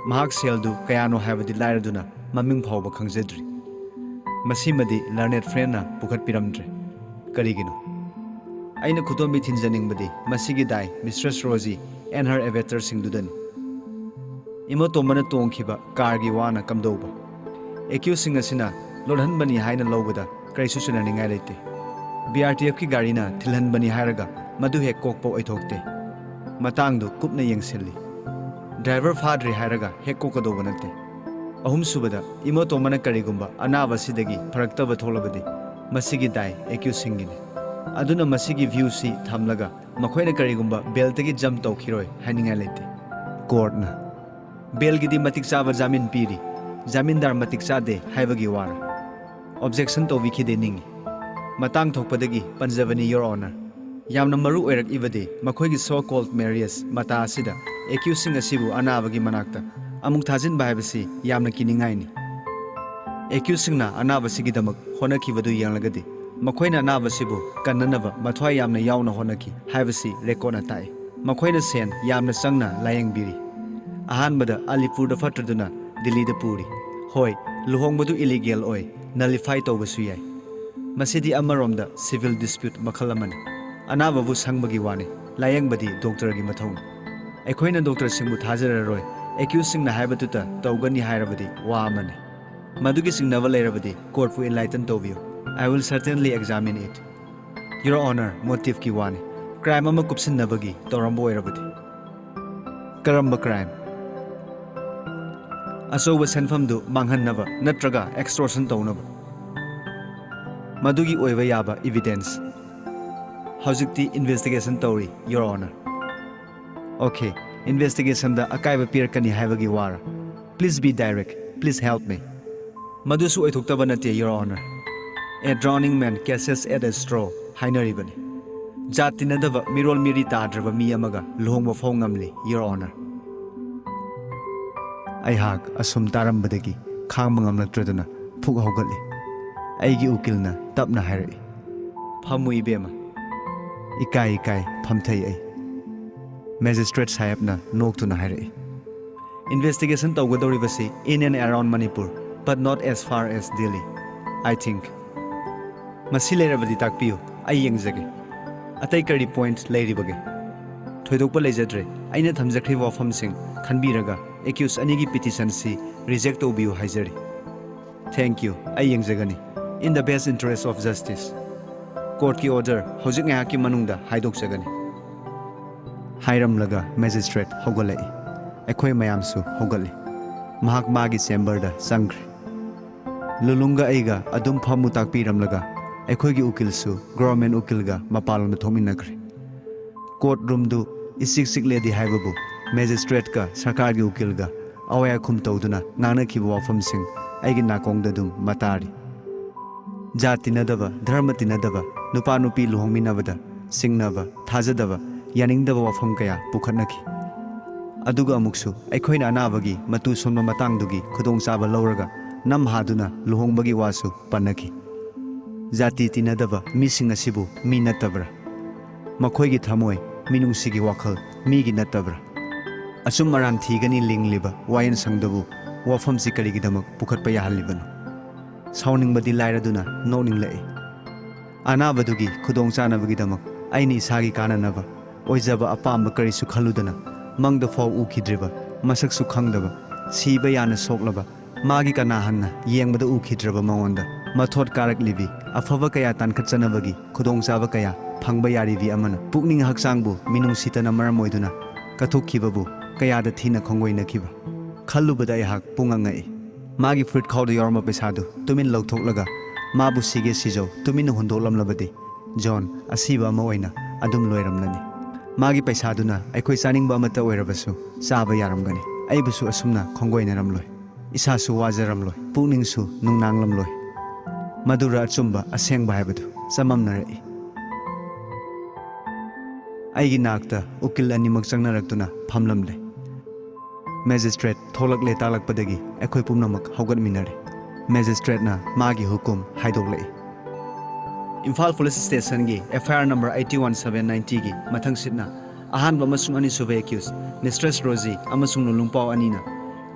ꯃꯍꯥꯛ ꯁꯦꯜꯗꯨ ꯀꯌꯥꯅꯣ ꯍꯥꯏꯕꯗꯤ ꯂꯥꯏꯔꯗꯨꯅ ꯃꯃꯤꯡ ꯐꯥꯎꯕ ꯈꯪꯖꯗ꯭ꯔꯤ꯫ ꯃꯁꯤꯃꯗꯤ learned friendꯅ ꯄꯨꯈꯠꯄꯤꯔꯝꯗ꯭ꯔꯦ꯫ ꯀꯔꯤꯒꯤꯅꯣ? ꯑꯩꯅ ꯈꯨꯗꯣꯝꯕꯤ ꯊꯤꯟꯖꯅꯤꯡꯕꯗꯤ ꯃꯁꯤꯒꯤ ꯗꯥꯏ Mistress Rosie and her abettorꯁꯤꯡꯗꯨꯗꯅꯤ꯫ ꯏꯃꯣꯇꯣꯝꯕꯅ ꯇꯣꯡꯈꯤꯕ carꯒꯤ ꯋꯥꯅ ꯀꯝꯗꯧꯕ? Accusedꯁꯤꯡ ꯑꯁꯤꯅ ꯂꯣꯠꯍꯟꯕꯅꯤ ꯍꯥꯏꯅ ꯂꯧꯕꯗ ꯀꯔꯤꯁꯨ ꯆꯨꯅꯅꯤꯡꯉꯥꯏ ꯂꯩꯇꯦ꯫ ꯕꯤ ꯑꯥꯔ ꯇꯤ ꯑꯦꯐꯀꯤ ꯒꯥꯔꯤꯅ ꯊꯤꯜꯍꯟꯕꯅꯤ ꯍꯥꯏꯔꯒ ꯃꯗꯨ ꯍꯦꯛ ꯀꯣꯛꯄ ꯑꯣꯏꯊꯣꯛꯇꯦ꯫ ꯃꯇꯥꯡꯗꯨ ꯀꯨꯞꯅ ꯌꯦꯡꯁꯤꯜꯂꯤ꯫ ꯗ꯭ꯔꯥꯏꯚꯔ ꯐꯥꯗ꯭ꯔꯤ ꯍꯥꯏꯔꯒ ꯍꯦꯛ ꯀꯣꯛꯀꯗꯧꯕ ꯅꯠꯇꯦ꯫ ꯑꯍꯨꯝꯁꯨꯕꯗ, ꯏꯃꯣꯇꯣꯃꯅ ꯀꯔꯤꯒꯨꯝꯕ ꯑꯅꯥꯕꯁꯤꯗꯒꯤ ꯐꯔꯛꯇꯕ ꯊꯣꯛꯂꯕꯗꯤ ꯃꯁꯤꯒꯤ ꯗꯥꯏ ꯑꯦꯀ꯭ꯌꯨꯁꯁꯤꯡꯒꯤꯅꯤ꯫ ꯑꯗꯨꯅ ꯃꯁꯤꯒꯤ ꯚ꯭ꯌꯨꯁꯤ ꯊꯝꯂꯒ ꯃꯈꯣꯏꯅ ꯀꯔꯤꯒꯨꯝꯕ ꯕꯦꯜꯗꯒꯤ ꯖꯝꯞ ꯇꯧꯈꯤꯔꯣꯏ ꯍꯥꯏꯅꯤꯡꯉꯥꯏ ꯂꯩꯇꯦ꯫ ꯀꯣꯔꯠꯅ ꯕꯦꯜꯒꯤꯗꯤ ꯃꯇꯤꯛ ꯆꯥꯕ ꯖꯥꯃꯤꯟ ꯄꯤꯔꯤ, ꯖꯥꯃꯤꯟꯗꯥꯔ ꯃꯇꯤꯛ ꯆꯥꯗꯦ ꯍꯥꯏꯕꯒꯤ ꯋꯥꯔ? ꯑꯣꯕꯖꯦꯛꯁꯟ ꯇꯧꯕꯤꯈꯤꯗꯦ ꯅꯤꯡꯏ꯫ ꯃꯇꯥꯡ ꯊꯣꯛꯄꯗꯒꯤ ꯄꯟꯖꯕꯅꯤ, ꯌꯣꯔ ꯑꯣꯅꯔ꯫ ꯌꯥꯝꯅ ꯃꯔꯨ ꯑꯣꯏꯔꯛꯏꯕꯗꯤ ꯃꯈꯣꯏꯒꯤ ꯁꯣ ꯀꯣꯜꯗ ꯃꯦꯔꯤꯌꯦꯖ ꯃꯇꯥ ꯑꯁꯤꯗ ꯑꯦꯀ꯭ꯌꯨꯁꯁꯤꯡ ꯑꯁꯤꯕꯨ ꯑꯅꯥꯕꯒꯤ ꯃꯅꯥꯛꯇ ꯑꯃꯨꯛ ꯊꯥꯖꯤꯟꯕ ꯍꯥꯏꯕꯁꯤ ꯌꯥꯝꯅ ꯀꯤꯅꯤꯡꯉꯥꯏꯅꯤ꯫ ꯑꯦꯀ꯭ꯌꯨꯁꯁꯤꯡꯅ ꯑꯅꯥꯕꯁꯤꯒꯤꯗꯃꯛ ꯍꯣꯠꯅꯈꯤꯕꯗꯨ ꯌꯦꯡꯂꯒꯗꯤ ꯃꯈꯣꯏꯅ ꯑꯅꯥꯕꯁꯤꯕꯨ ꯀꯟꯅꯅꯕ ꯃꯊ꯭ꯋꯥꯏ ꯌꯥꯝꯅ ꯌꯥꯎꯅ ꯍꯣꯠꯅꯈꯤ ꯍꯥꯏꯕꯁꯤ ꯔꯦꯀꯣꯔꯠꯅ ꯇꯥꯛꯏ꯫ ꯃꯈꯣꯏꯅ ꯁꯦꯟ ꯌꯥꯝꯅ ꯆꯪꯅ ꯂꯥꯌꯦꯡꯕꯤꯔꯤ꯫ ꯑꯍꯥꯟꯕꯗ ꯑꯂꯤꯄꯨꯔꯗ ꯐꯠꯇ꯭ꯔꯗꯨꯅ ꯗꯤꯜꯂꯤꯗ ꯄꯨꯔꯤ꯫ ꯍꯣꯏ, ꯂꯨꯍꯣꯡꯕꯗꯨ ꯏꯂꯤꯒꯦꯜ ꯑꯣꯏ, ꯅꯂꯤꯐꯥꯏ ꯇꯧꯕꯁꯨ ꯌꯥꯏ꯫ ꯃꯁꯤꯗꯤ ꯑꯃꯔꯣꯝꯗ ꯁꯤꯚꯤꯜ ꯗꯤꯁꯄ꯭ꯌꯨꯠ ꯃꯈꯜ ꯑꯃꯅꯤ꯫ ꯑꯅꯥꯕꯕꯨ ꯁꯪꯕꯒꯤ ꯋꯥꯅꯤ, ꯂꯥꯌꯦꯡꯕꯗꯤ ꯗꯣꯛꯇꯔꯒꯤ ꯃꯊꯧꯅꯤ꯫ ꯑꯩꯈꯣꯏꯅ ꯗꯣꯛꯇꯔꯁꯤꯡꯕꯨ ꯊꯥꯖꯔꯔꯣꯏ, ꯑꯦꯀ꯭ꯌꯨꯁꯁꯤꯡꯅ ꯍꯥꯏꯕꯗꯨꯇ ꯇꯧꯒꯅꯤ ꯍꯥꯏꯔꯕꯗꯤ ꯋꯥ ꯑꯃꯅꯤ꯫ ꯃꯗꯨꯒꯤ ꯆꯤꯡꯅꯕ ꯂꯩꯔꯕꯗꯤ ꯀꯣꯔꯠꯄꯨ ꯏꯟꯂꯥꯏꯇꯟ ꯇꯧꯕꯤꯌꯨ꯫ I will certainly examine it. Your honour, ꯃꯣꯇꯤꯚꯀꯤ ꯋꯥꯅꯤ꯫ ꯀ꯭ꯔꯥꯏꯝ ꯑꯃ ꯀꯨꯞꯁꯤꯟꯅꯕꯒꯤ ꯇꯧꯔꯝꯕ ꯑꯣꯏꯔꯕꯗꯤ? ꯀꯔꯝꯕ ꯀ꯭ꯔꯥꯏꯝ? ꯑꯆꯧꯕ ꯁꯦꯟꯐꯝꯗꯨ ꯃꯥꯡꯍꯟꯅꯕ ꯅꯠꯇ꯭ꯔꯒ ꯑꯦꯛꯁꯇꯣꯔꯁꯟ ꯇꯧꯅꯕ? ꯃꯗꯨꯒꯤ ꯑꯣꯏꯕ ꯌꯥꯕ ꯏꯚꯤꯗꯦꯟꯁ꯫ ꯍꯧꯖꯤꯛꯇꯤ ꯏꯟꯚꯦꯁꯇꯤꯒꯦꯁꯟ ꯇꯧꯔꯤ, ꯌꯣꯔ ꯑꯣꯅꯔ꯫ ꯑꯣꯀꯦ, ꯏꯟꯚꯦꯁꯇꯤꯒꯦꯁꯟꯗ ꯑꯀꯥꯏꯕ ꯄꯤꯔꯛꯀꯅꯤ ꯍꯥꯏꯕꯒꯤ war? Please be direct. Please help me. ꯃꯗꯨꯁꯨ ꯑꯣꯏꯊꯣꯛꯇꯕ ꯅꯠꯇꯦ, your honour. A drowning man catches at a straw ꯍꯥꯏꯅꯔꯤꯕꯅꯤ꯫ ꯖꯥꯠ ꯇꯤꯟꯅꯗꯕ, ꯃꯤꯔꯣꯜ ꯃꯤꯔꯤ ꯇꯥꯗ꯭ꯔꯕ ꯃꯤ ꯑꯃꯒ ꯂꯨꯍꯣꯡꯕ ꯐꯥꯎ ꯉꯝꯂꯤ, ꯌꯣꯔ ꯑꯣꯅꯔ꯫ ꯑꯩꯍꯥꯛ ꯑꯁꯨꯝ ꯇꯥꯔꯝꯕꯗꯒꯤ ꯈꯥꯡꯕ ꯉꯝꯂꯛꯇ꯭ꯔꯗꯨꯅ ꯐꯨꯛ ꯍꯧꯒꯠꯂꯤ꯫ ꯑꯩꯒꯤ ꯎꯀꯤꯜꯅ ꯇꯞꯅ ꯍꯥꯏꯔꯛꯏ꯫ ꯐꯝꯃꯨ ꯏꯕꯦꯝꯃ꯫ ꯏꯀꯥꯏ ꯏꯀꯥꯏ ꯐꯝꯊꯩ ꯑꯩ꯫ ꯃꯦꯖꯤꯁꯇ꯭ꯔꯦꯠ ꯁꯥꯍꯦꯕꯅ ꯅꯣꯛꯇꯨꯅ ꯍꯥꯏꯔꯛꯏ꯫ ꯏꯟꯚꯦꯁꯇꯤꯒꯦꯁꯟ ꯇꯧꯒꯗꯧꯔꯤꯕꯁꯤ in and around Manipur, but not as far as Delhi, I think. ꯃꯁꯤ ꯂꯩꯔꯕꯗꯤ ꯇꯥꯛꯄꯤꯌꯨ, ꯑꯩ ꯌꯦꯡꯖꯒꯦ꯫ ꯑꯇꯩ ꯀꯔꯤ ꯄꯣꯏꯟꯠ ꯂꯩꯔꯤꯕꯒꯦ? ꯊꯣꯏꯗꯣꯛꯄ ꯂꯩꯖꯗ꯭ꯔꯦ꯫ ꯑꯩꯅ ꯊꯝꯖꯈ꯭ꯔꯤꯕ ꯋꯥꯐꯝꯁꯤꯡ ꯈꯟꯕꯤꯔꯒ ꯑꯦꯀ꯭ꯌꯨꯁ ꯑꯅꯤꯒꯤ ꯄꯤꯇꯤꯁꯟꯁꯤ ꯔꯤꯖꯦꯛ ꯇꯧꯕꯤꯌꯨ ꯍꯥꯏꯖꯔꯤ꯫ Thank you, ꯑꯩ ꯌꯦꯡꯖꯒꯅꯤ꯫ In the best interest of justice. ꯀꯣꯔꯠꯀꯤ ꯑꯣꯔꯗꯔ ꯍꯧꯖꯤꯛ ꯉꯥꯏꯍꯥꯛꯀꯤ ꯃꯅꯨꯡꯗ ꯍꯥꯏꯗꯣꯛꯆꯒꯅꯤ꯫ ꯍꯥꯏꯔꯝꯂꯒ ꯃꯦꯖꯤꯁꯇ꯭ꯔꯦꯠ ꯍꯧꯒꯠꯂꯛꯏ꯫ ꯑꯩꯈꯣꯏ ꯃꯌꯥꯝꯁꯨ ꯍꯧꯒꯠꯂꯤ꯫ ꯃꯍꯥꯛ ꯃꯥꯒꯤ ꯆꯦꯝꯕꯔꯗ ꯆꯪꯈ꯭ꯔꯦ꯫ ꯂꯨꯂꯨꯡꯒ ꯑꯩꯒ ꯑꯗꯨꯝ ꯐꯝꯃꯨ ꯇꯥꯛꯄꯤꯔꯝꯂꯒ ꯑꯩꯈꯣꯏꯒꯤ ꯎꯀꯤꯜꯁꯨ ꯒꯣꯔꯃꯦꯟ ꯎꯀꯤꯜꯒ ꯃꯄꯥꯟꯂꯣꯝꯗ ꯊꯣꯛꯃꯤꯟꯅꯈ꯭ꯔꯦ꯫ ꯀꯣꯔꯠ ꯔꯨꯝꯗꯨ ꯏꯆꯤꯛ ꯆꯤꯛꯂꯦꯗꯤ ꯍꯥꯏꯕꯕꯨ ꯃꯦꯖꯤꯁꯇ꯭ꯔꯦꯠꯀ ꯁꯔꯀꯥꯔꯒꯤ ꯎꯀꯤꯜꯒ ꯑꯋꯥꯏ ꯑꯈꯨꯝ ꯇꯧꯗꯨꯅ ꯉꯥꯡꯅꯈꯤꯕ ꯋꯥꯐꯝꯁꯤꯡ ꯑꯩꯒꯤ ꯅꯥꯀꯣꯡꯗ ꯑꯗꯨꯝ ꯃꯇꯥꯔꯤ꯫ ꯖꯥꯠ ꯇꯤꯟꯅꯗꯕ, ꯙꯔꯃ ꯇꯤꯟꯅꯗꯕ, ꯅꯨꯄꯥ ꯅꯨꯄꯤ ꯂꯨꯍꯣꯡꯃꯤꯟꯅꯕꯗ ꯆꯤꯡꯅꯕ, ꯊꯥꯖꯗꯕ, ꯌꯥꯅꯤꯡꯗꯕ ꯋꯥꯐꯝ ꯀꯌꯥ ꯄꯨꯈꯠꯅꯈꯤ꯫ ꯑꯗꯨꯒ ꯑꯃꯨꯛꯁꯨ ꯑꯩꯈꯣꯏꯅ ꯑꯅꯥꯕꯒꯤ ꯃꯇꯨ ꯁꯣꯟꯕ ꯃꯇꯥꯡꯗꯨꯒꯤ ꯈꯨꯗꯣꯡꯆꯥꯕ ꯂꯧꯔꯒ ꯅꯝꯍꯥꯗꯨꯅ ꯂꯨꯍꯣꯡꯕꯒꯤ ꯋꯥꯁꯨ ꯄꯟꯅꯈꯤ꯫ ꯖꯥꯇꯤ ꯇꯤꯟꯅꯗꯕ ꯃꯤꯁꯤꯡ ꯑꯁꯤꯕꯨ ꯃꯤ ꯅꯠꯇꯕ꯭ꯔꯥ? ꯃꯈꯣꯏꯒꯤ ꯊꯃꯣꯏ, ꯃꯤꯅꯨꯡꯁꯤꯒꯤ ꯋꯥꯈꯜ ꯃꯤꯒꯤ ꯅꯠꯇꯕ꯭ꯔꯥ? ꯑꯆꯨꯝ ꯑꯔꯥꯟ ꯊꯤꯒꯅꯤ ꯂꯤꯡꯂꯤꯕ ꯋꯥꯌꯦꯜꯁꯪꯗꯕꯨ ꯋꯥꯐꯝꯁꯤ ꯀꯔꯤꯒꯤꯗꯃꯛ ꯄꯨꯈꯠꯄ ꯌꯥꯍꯜꯂꯤꯕꯅꯣ? ꯁꯥꯎꯅꯤꯡꯕꯗꯤ ꯂꯥꯏꯔꯗꯨꯅ ꯅꯣꯛꯅꯤꯡꯂꯛꯏ꯫ ꯑꯅꯥꯕꯗꯨꯒꯤ ꯈꯨꯗꯣꯡꯆꯥꯅꯕꯒꯤꯗꯃꯛ ꯑꯩꯅ ꯏꯁꯥꯒꯤ ꯀꯥꯟꯅꯅꯕ ꯑꯣꯏꯖꯕ ꯑꯄꯥꯝꯕ ꯀꯔꯤꯁꯨ ꯈꯜꯂꯨꯗꯅ ꯃꯪꯗ ꯐꯥꯎ ꯎꯈꯤꯗ꯭ꯔꯤꯕ, ꯃꯁꯛꯁꯨ ꯈꯪꯗꯕ, ꯁꯤꯕ ꯌꯥꯅ ꯁꯣꯛꯂꯕ, ꯃꯥꯒꯤ ꯀꯅꯥ ꯍꯟꯅ ꯌꯦꯡꯕꯗ ꯎꯈꯤꯗ꯭ꯔꯕ ꯃꯉꯣꯟꯗ ꯃꯊꯣꯠ ꯀꯥꯔꯛꯂꯤꯕꯤ, ꯑꯐꯕ ꯀꯌꯥ ꯇꯥꯟꯈꯠꯆꯅꯕꯒꯤ ꯈꯨꯗꯣꯡꯆꯥꯕ ꯀꯌꯥ ꯐꯪꯕ ꯌꯥꯔꯤꯕꯤ ꯑꯃꯅ ꯄꯨꯛꯅꯤꯡ ꯍꯛꯆꯥꯡꯕꯨ ꯃꯤꯅꯨꯡꯁꯤꯇꯅ ꯃꯔꯝ ꯑꯣꯏꯗꯨꯅ ꯀꯠꯊꯣꯛꯈꯤꯕꯕꯨ ꯀꯌꯥꯗ ꯊꯤꯅ ꯈꯣꯡꯒꯣꯏꯅꯈꯤꯕ꯫ ꯈꯜꯂꯨꯕꯗ ꯑꯩꯍꯥꯛ ꯄꯨꯡꯉꯛ ꯉꯛꯏ꯫ ꯃꯥꯒꯤ ꯐꯨꯔꯤꯠ ꯈꯥꯎꯗ ꯌꯥꯎꯔꯝꯕ ꯄꯩꯁꯥꯗꯨ ꯇꯨꯃꯤꯟ ꯂꯧꯊꯣꯛꯂꯒ ꯃꯥꯕꯨ ꯁꯤꯒꯦ ꯁꯤꯖꯧ ꯇꯨꯃꯤꯟꯅ ꯍꯨꯟꯗꯣꯛꯂꯝꯂꯕꯗꯤ ꯖꯣꯟ ꯑꯁꯤꯕ ꯑꯃ ꯑꯣꯏꯅ ꯑꯗꯨꯝ ꯂꯣꯏꯔꯝꯂꯅꯤ꯫ ꯃꯥꯒꯤ ꯄꯩꯁꯥꯗꯨꯅ ꯑꯩꯈꯣꯏ ꯆꯥꯅꯤꯡꯕ ꯑꯃꯠꯇ ꯑꯣꯏꯔꯕꯁꯨ ꯆꯥꯕ ꯌꯥꯔꯝꯒꯅꯤ꯫ ꯑꯩꯕꯨꯁꯨ ꯑꯁꯨꯝꯅ ꯈꯣꯡꯒꯣꯏꯅꯔꯝꯂꯣꯏ꯫ ꯏꯁꯥꯁꯨ ꯋꯥꯖꯔꯝꯂꯣꯏ꯫ ꯄꯨꯛꯅꯤꯡꯁꯨ ꯅꯨꯡꯅꯥꯡꯂꯝꯂꯣꯏ꯫ ꯃꯗꯨꯔ ꯑꯆꯨꯝꯕ ꯑꯁꯦꯡꯕ ꯍꯥꯏꯕꯗꯨ ꯆꯃꯝꯅꯔꯛꯏ꯫ ꯑꯩꯒꯤ ꯅꯥꯛꯇ ꯎꯀꯤꯜ ꯑꯅꯤꯃꯛ ꯆꯪꯅꯔꯛꯇꯨꯅ ꯐꯝꯂꯝꯂꯦ꯫ ꯃꯦꯖꯤꯁꯇ꯭ꯔꯦꯠ ꯊꯣꯛꯂꯛꯂꯦ ꯇꯥꯛꯂꯛꯄꯗꯒꯤ ꯑꯩꯈꯣꯏ ꯄꯨꯝꯅꯃꯛ ꯍꯧꯒꯠꯃꯤꯟꯅꯔꯦ꯫ ꯃꯦꯖꯤꯁꯇ꯭ꯔꯦꯠꯅ ꯃꯥꯒꯤ ꯍꯨꯀꯨꯝ ꯍꯥꯏꯗꯣꯛꯂꯛꯏ꯫ ꯏꯝꯐꯥꯜ ꯄꯨꯂꯤꯁ ꯁ꯭ꯇꯦꯁꯟꯒꯤ F I R number eighty one seven ninety ꯒꯤ ꯃꯊꯪꯁꯤꯠꯅ ꯑꯍꯥꯟꯕ ꯑꯃꯁꯨꯡ ꯑꯅꯤꯁꯨꯕ ꯑꯦꯀ꯭ꯌꯨꯁ ꯃꯤꯁꯇ꯭ꯔꯦꯁ ꯔꯣꯖꯤ ꯑꯃꯁꯨꯡ ꯂꯨꯂꯨꯡꯄꯥꯎ ꯑꯅꯤꯅ